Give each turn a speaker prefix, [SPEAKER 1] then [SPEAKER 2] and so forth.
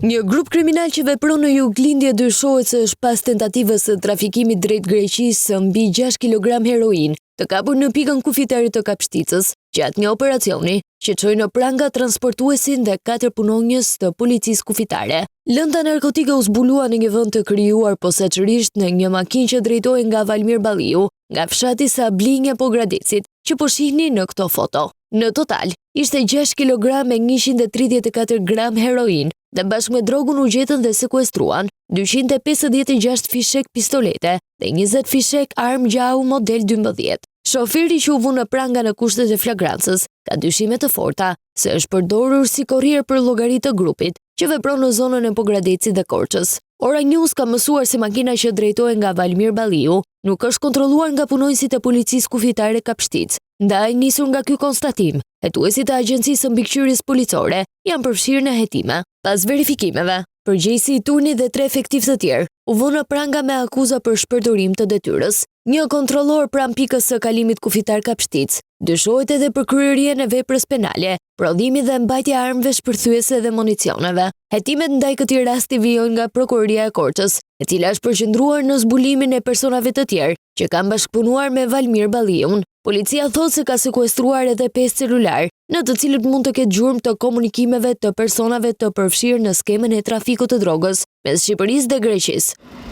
[SPEAKER 1] Një grup kriminal që vepron në juglindje dyshohet se është pas tentativës së trafikimit drejt Greqisë së mbi 6 kg heroinë, të kapur në pikën kufitare të Kapshticës, gjatë një operacioni që çoi në pranga transportuesin dhe katër punonjës të policisë kufitare. Lënda narkotike u zbulua në një vend të krijuar posaçërisht në një makinë që drejtohej nga Valmir Balliu, nga fshati Sablinjë e Pogradecit, që po shihni në këto foto. Në total, ishte 6 kg e 134 gram heroinë dhe bashkë me drogën u gjetën dhe sekuestruan 256 fishekë pistolete dhe 20 fishekë armë gjahu model 12. Shoferi që u vu në pranga në kushtet e flagrancës ka dyshime të forta se është përdorur si korrier për llogari të grupit që vepron në zonën e Pogradecit dhe Korçës. Ora News ka mësuar se makina që drejtohej nga Valmir Balliu nuk është kontrolluar nga punonjësit e policisë kufitare Kapshticë. Ndaj, nisur nga ky konstatim, hetuesit e Agjencisë së Mbikëqyrjes Policore janë përfshirë në hetime. Pas verifikimeve, përgjegjësi i turnit dhe tre efektivë të tjerë u vunë në pranga me akuza për shpërdorim të detyrës. Një kontrollor pranë pikës së kalimit kufitar Kapshticë dyshohet edhe për kryerjen e veprës penale, prodhimi dhe mbajtja e armëve shpërthyese dhe municioneve. Hetimet ndaj këtij rasti vijojnë nga Prokuroria e Korçës, e cila është përqendruar në zbulimin e personave të tjerë që kanë bashkëpunuar me Valmir Balliun. Policia thotë se ka sekuestruar edhe 5 celularë, në të cilët mund të ketë gjurmë të komunikimeve të personave të përfshirë në skemën e trafikut të drogës mes Shqipërisë dhe Greqisë.